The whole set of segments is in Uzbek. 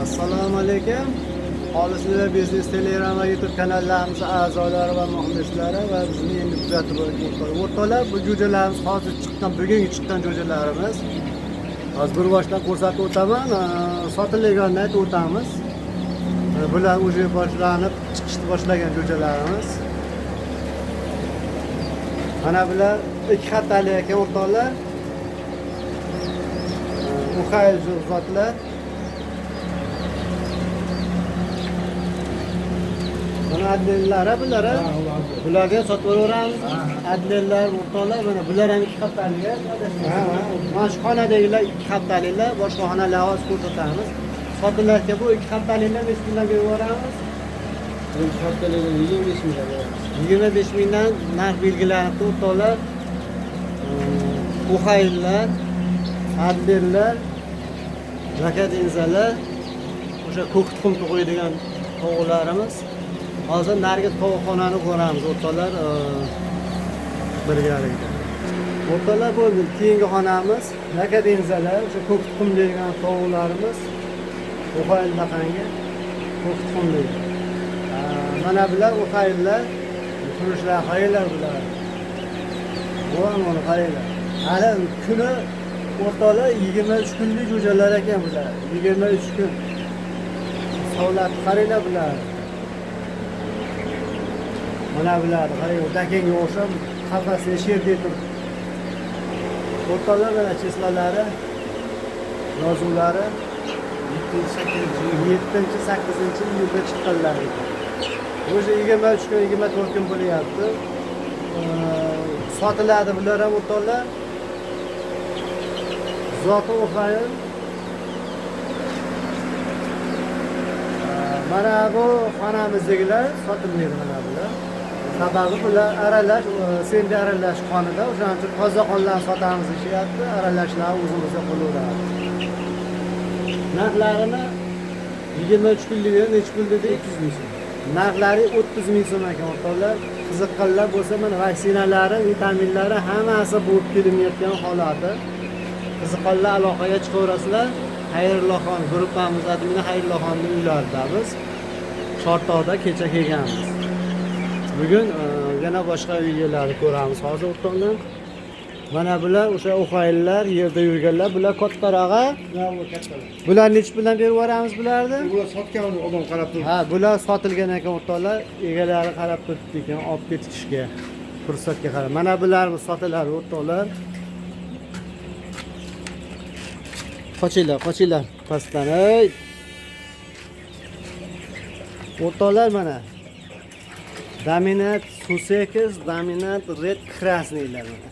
Assalomu alaykum. Xolislar biznes Telegram va YouTube kanallarimiz a'zolari va muxlislari va bizni endi kuzatib borgan o'rtoqlar, bu jo'jalarimiz hozir chiqqan, bugungi chiqqan jo'jalarimiz. Hozir bir boshdan ko'rsatib o'taman, sotilganini aytib o'tamiz. Bular уже boshlanib chiqishni boshlagan jo'jalarimiz. Mana bular 2 haftalik ekan o'rtoqlar. Uxayl zotlar. Mana adlellari bular. Bularga ham sotib olaveramiz. Adlellar o'rtoqlar, mana bular ham 2 haftalik. Mana shu xonadagilar 2 haftaliklar, boshqa xonalar hozir ko'rsatamiz. Sotilarkan bu 2 haftaliklar 5 mingdan berib yuboramiz. Birinchi haftalikda 25 mingdan beramiz. 25 mingdan narx belgilanibdi o'rtoqlar. Uxayllar, adlerlar, rakadenzalar, o'sha ko'k tuxum tug'iydigan tovuqlarimiz. Hozir narigi tovuqxonani ko'ramiz o'rtoqlar, birgalikda. O'rtoqlar, bu keyingi xonamiz rakadenzalar, o'sha ko'k tuxum degan tovuqlarimiz. Uxaylaqangi ko'k tuxumli. Mana bular uxayllar, turishlar qaranglar bular. Bu ham uni qaranglar. Hali kuni o'rtoqlar 23 kunlik jo'jalar ekan bular. 23 kun. Savlatni qaranglar bular. Mana bularni qarang, dakanga o'xshab qafasga sherdek turibdi. O'rtoqlar, mana cheslalari, yozuvlari 7-8 iyulda chiqqanlar ekan. O'sha 23 kun, 24 kun bo'lyapti. Sotiladi bular ham o'rtoqlar. Zoti Uxayl. Mana bu xonamizdagilar sotilmaydi mana bular. Sababi bular aralash, senda aralash qonida, o'shaning uchun toza qonlarni sotamiz deyishyapti, aralashlar o'zimizda qolaveradi. Narxlarini 23 kunligi nechi pul dedik? 30 ming so'm. Narxlari 30 ming so'm ekan o'rtoqlar. Qiziqqanlar bo'lsa, mana vaksinalari, vitaminlari hammasi bo'lib kelinayotgan holati. Qiziqqanlar aloqaga chiqaverasizlar. Xayrullohxon gruppamiz admini Xayrullohxonning uylaridamiz. Chortoqda kecha kelganmiz. Bugun yana boshqa uylarni ko'ramiz hozir o'rtoqlar. Mana bular o'sha uxayllar, yerda yurganlar, bular kattarog'i. Bu kattalar. Bular nechi puldan berib yuboramiz bularni? Bular sotgan odam qarab turibdi. Ha, bular sotilgan ekan o'rtoqlar, egalari qarab turibdi ekan, olib ketishga. Fursatga qarab. Mana bularimiz sotiladi o'rtoqlar. Qochinglar, qochinglar pastdan. Ey! O'rtoqlar mana. Dominant Sussex, Dominant Red Krasnylar mana.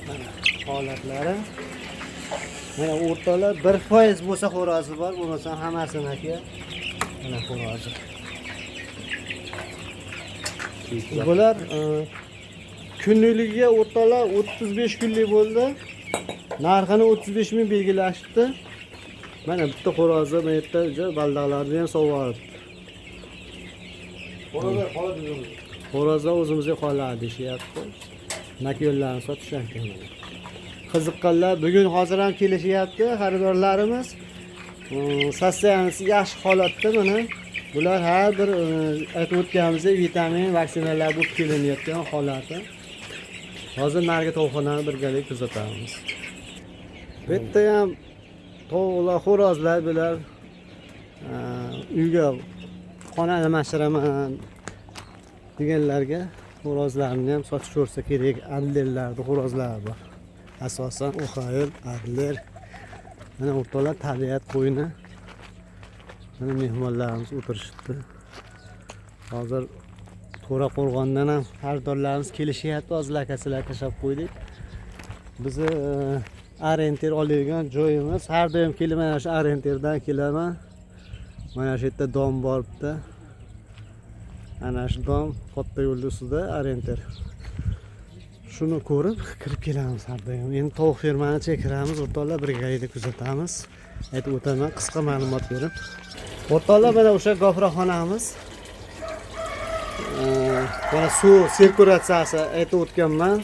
Mana holatlari. Mana o'rtoqlar 1% bo'lsa xo'rozi bor, bo'lmasa hammasiniki mana xo'rozi. Bular kunligiga o'rtoqlar 35 kunlik bo'ldi. Narxini 35 ming belgilashibdi. Mana bitta xo'rozi bu yerda juda baldaqlarni ham sovuribdi. Xo'rozlar qoladi o'zimizda. Xo'rozlar o'zimizga qoladi deyishyapti. Nakyo'llarni sotishar ekan mana. Qiziqqanlar bugun hozir ham kelishyapti xaridorlarimiz. Sostoyanisi yaxshi holatda mana. Bular har bir aytib o'tganimizdek vitamin, vaksinalar bo'lib kelinayotgan holati. Hozir narigi tovuqxonani birgalikda kuzatamiz. Bu yerda ham tovuqlar, xo'rozlar bular uyga xona almashtiraman deganlarga xo'rozlarni ham sotishaversa kerak. Adlerlarni xo'rozlari bor. Asosan Uxayl, Adler. Mana o'rtoqlar tabiat qo'yni. Mana mehmonlarimiz o'tirishibdi. Hozir To'raqo'rg'ondan ham xaridorlarimiz kelishyapti. Hozir lakachalar tashlab qo'ydik. Bizni orientir oladigan joyimiz. Har doim kelib mana shu orientirdan kelaman. Mana shu yerda dom bor bitta. Ana shu dom katta yo'lni ustida orientir. Shuni ko'rib kirib kelamiz har doim. Endi tovuq fermani ichiga kiramiz, o'rtoqlar, birgalikda kuzatamiz. Aytib o'taman, qisqa ma'lumot berib. O'rtoqlar, mana o'sha gofraxonamiz. Mana suv sirkulyatsiyasi aytib o'tganman.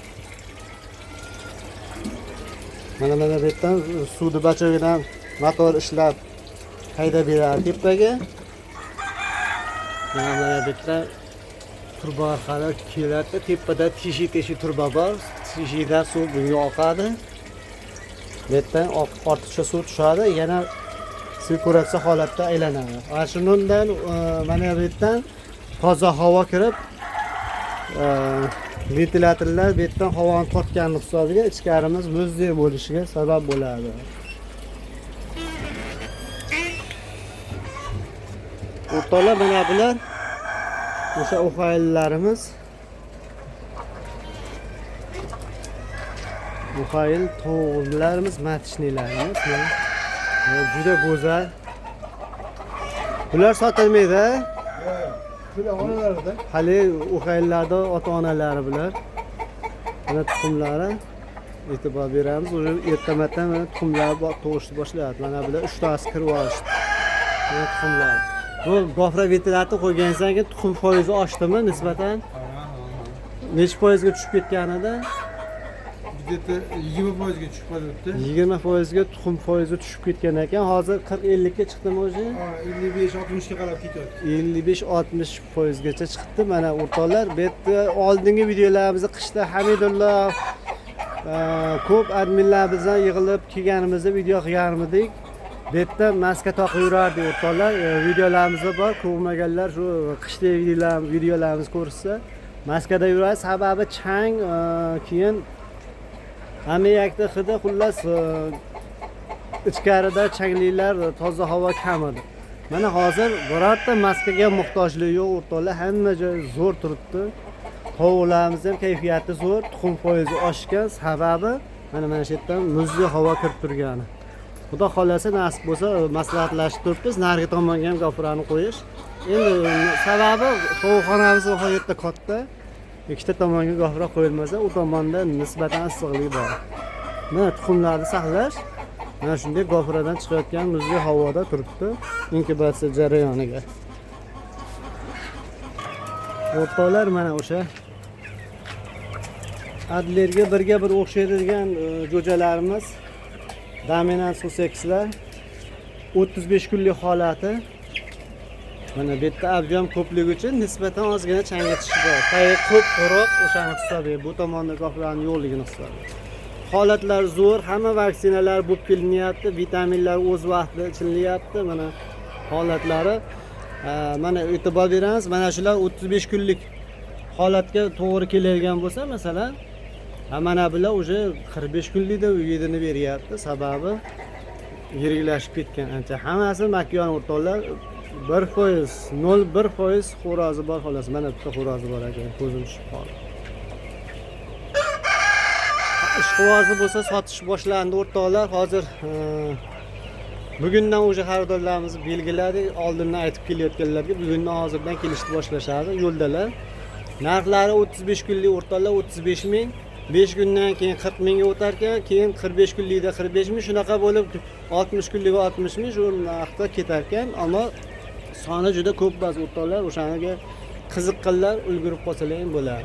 Mana bu yerdan suvni bachogidan motor ishlab Haydab beradi tepaga. Mana bu yerda turba orqali keladi. Tepada teshik turba bor. Teshikdan suv bunga oqadi. Bu yerdan ortiqcha suv tushadi, yana sirkulyatsiya holatda aylanadi. Ana shundan mana bu yerdan toza havo kirib, ventilyatorlar bu yerdan havoni tortgani hisobiga ichkarimiz muzdek bo'lishiga sabab bo'ladi. O'rtoqlar, mana bular o'sha uxayillarimiz. Uxayil tovuqlarimiz, matishnilarimiz. Juda go'zal. Bular sotilmaydi. Bular onalarida. Hali uxayillarda ota-onalari bular. Mana tuxumlari, e'tibor beramiz. Уже ertamatdan mana tuxumlar tug'ishni boshlayapti. Mana bular 3 tasi kirib olishdi. Mana tuxumlar. Bu gofra ventilyator qo'ygandan keyin tuxum foizi oshdimi nisbatan? Necha foizga tushib ketganida? Где-то 20% ga tushib qolibdi. 20% ga tuxum foizi tushib ketgan ekan. Hozir 40-50 ga chiqdimi o'zi? 55-60 ga qarab ketyapti. 55-60% gacha chiqdi. Mana o'rtoqlar, bu yerda oldingi videolarimizda qishda Hamidulloh ko'p adminlar bilan yig'ilib kelganimizda video qilganimizdik. Bu yerda maska taqib yurardik o'rtoqlar. Videolarimizda bor, ko'rmaganlar shu qishda videolarimizni ko'rsa, maskada yuradi. Sababi chang, keyin ammiakni hidi, xullas ichkarida changliklar, toza havo kam edi. Mana hozir birorta maskaga muhtojlik yo'q o'rtoqlar, hamma joy zo'r turibdi. Tovuqlarimiz ham kayfiyati zo'r, tuxum foizi oshgan. Sababi mana shu yerdan muzli havo kirib turgani. Xudo xolasa nasib bo'lsa maslahatlashib turibmiz, narigi tomonga ham gofrani qo'yish. Endi sababi tovuqxonamiz nihoyatda katta. Ikkita tomonga gofra qo'yilmasa, u tomonda nisbatan issiqlik bor. Mana tuxumlarni saqlash mana shunday gofradan chiqayotgan muzli havoda turibdi inkubatsiya jarayoniga. O'rtoqlar, mana o'sha Adlerga birga bir o'xshaydigan jo'jalarimiz Dominant Sussexlar 35 kunlik holati. Mana bu yerda abjam ko'pligi uchun nisbatan ozgina changga tushishi bor. Tayi ko'p quruq o'shani hisobiga, bu tomonda gofrani yo'qligini hisobiga. Holatlar zo'r, hamma vaksinalar bo'lib kelinyapti, vitaminlar o'z vaqtida ichilyapti. Mana holatlari, mana e'tibor beramiz, mana shular 35 kunlik holatga to'g'ri keladigan bo'lsa, masalan, mana bular уже 45 kunlikda yedini beryapti. Sababi yiriklashib ketgan ancha. Hammasi makyon o'rtoqlar. 1%, 0.1% xo'rozi bor xolos. Mana bitta xo'rozi bor ekan, ko'zim tushib qoldi. Ishqibozi bo'lsa sotish boshlandi o'rtoqlar. Hozir bugundan o'sha xaridorlarimizni belgiladik. Oldindan aytib kelayotganlarga bugundan hozirdan kelishni boshlashadi yo'ldalar. Narxlari 35 kunlik o'rtoqlar 35 ming, 5 kundan keyin 40 mingga o'tar ekan, keyin 45 kunlikda 45 ming, shunaqa bo'lib 60 kunlikda 60 ming shu narxda ketar ekan. Ammo soni juda ko'p ba'zi o'rtoqlar, o'shaniga qiziqqanlar ulgurib qolsalar ham bo'ladi.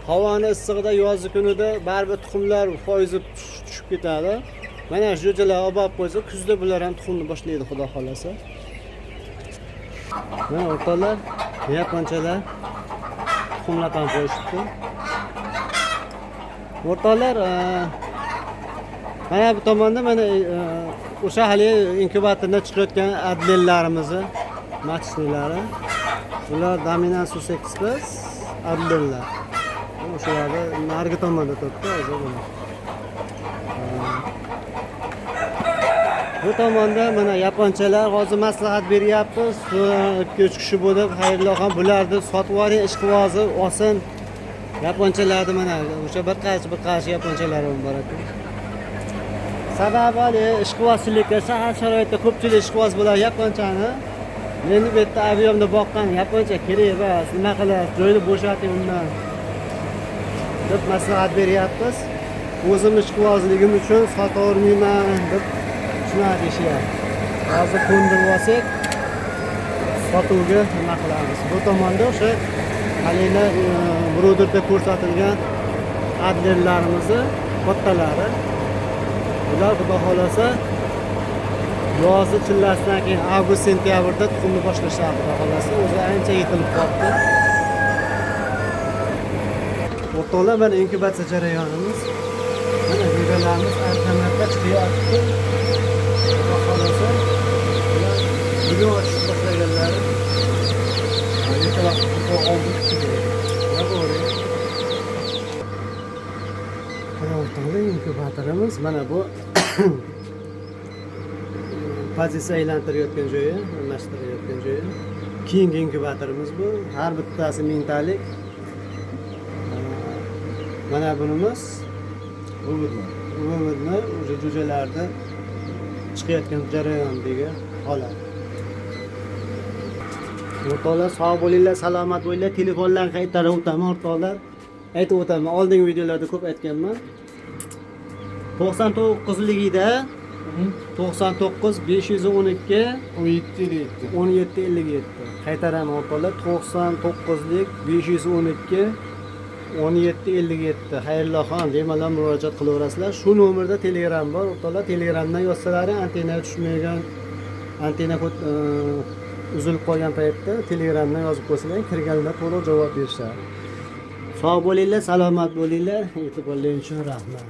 Havoni issig'ida yozgi kunida baribir tuxumlar foizi tushib ketadi. Mana shu jo'jalar olib borib qo'ysa, kuzda bular ham tuxumni boshlaydi, xudo xolasa. Mana o'rtoqlar, yaponchalar tuxumlar ham qo'yishibdi. O'rtoqlar, mana bu tomonda mana o'sha hali inkubatordan chiqayotgan adlellarimizni matchlilari. Ular Dominant Sussex adlellar. O'shalarni narigi tomonda turibdi hozir buni. Bu tomonda mana yaponchalar hozir maslahat beryapmiz. 2-3 kishi bo'lib, xayrli ham bularni sotib oling, ishqibozi olsin. Yaponchalarni mana o'sha bir qarshi yaponchalar ham bor ekan. Sababi hali ishqibozchilikka shahar sharoitida ko'pchilik ishqiboz bo'ladi yaponchani. Meni bu yerda aviamda boqqan yaponcha kerak emas, nima qilasiz, joyni bo'shating undan deb maslahat beryapmiz. O'zim ishqibozligim uchun sotavermayman deb shunaqa deyishyapti. Hozir ko'ndirib olsak sotuvga nima qilamiz. Bu tomonda o'sha haligi bruderda ko'rsatilgan adlerlarimizni kattalari. Bular xudo xolasa Yozni chillasidan keyin avgust sentyabrda tuxumni boshlashadi, xudo xohlasa. O'zi ancha yetilib qolibdi. O'rtoqlar, mana inkubatsiya jarayonimiz. Mana jo'jalarimiz arqonlarda chiqyapti. Xudo xohlasa, bular bugun ochishni boshlaganlari. Ertalab oldin kerak. To'g'ri. Mana, o'rtoqlar, inkubatorimiz. Mana bu pozitsiya aylantirayotgan joyi, almashtirayotgan joyi. Keyingi inkubatorimiz bu. Har bittasi 1000 talik. Mana bunimiz вывод ni, уже jo'jalarni chiqayotgan jarayondagi holat. O'rtoqlar, sog' bo'linglar, salomat bo'linglar. Telefonlarni qaytarib o'taman, o'rtoqlar. Aytib o'taman, oldingi videolarda ko'p aytganman. 99ligida 99 512 17 57. 17 57. Qaytaraman, o'rtoqlar, 99lik 512 17 57. Xayrixon, bemalol murojaat qilaverasizlar. Shu nomerda Telegram bor, o'rtoqlar. Telegramdan yozsalaring, antenna tushmagan, antenna uzilib qolgan paytda Telegramdan yozib qo'ysalar, kirganlar to'liq javob berishadi. Sog' bo'linglar, salomat bo'linglar. E'tiborlaring uchun rahmat.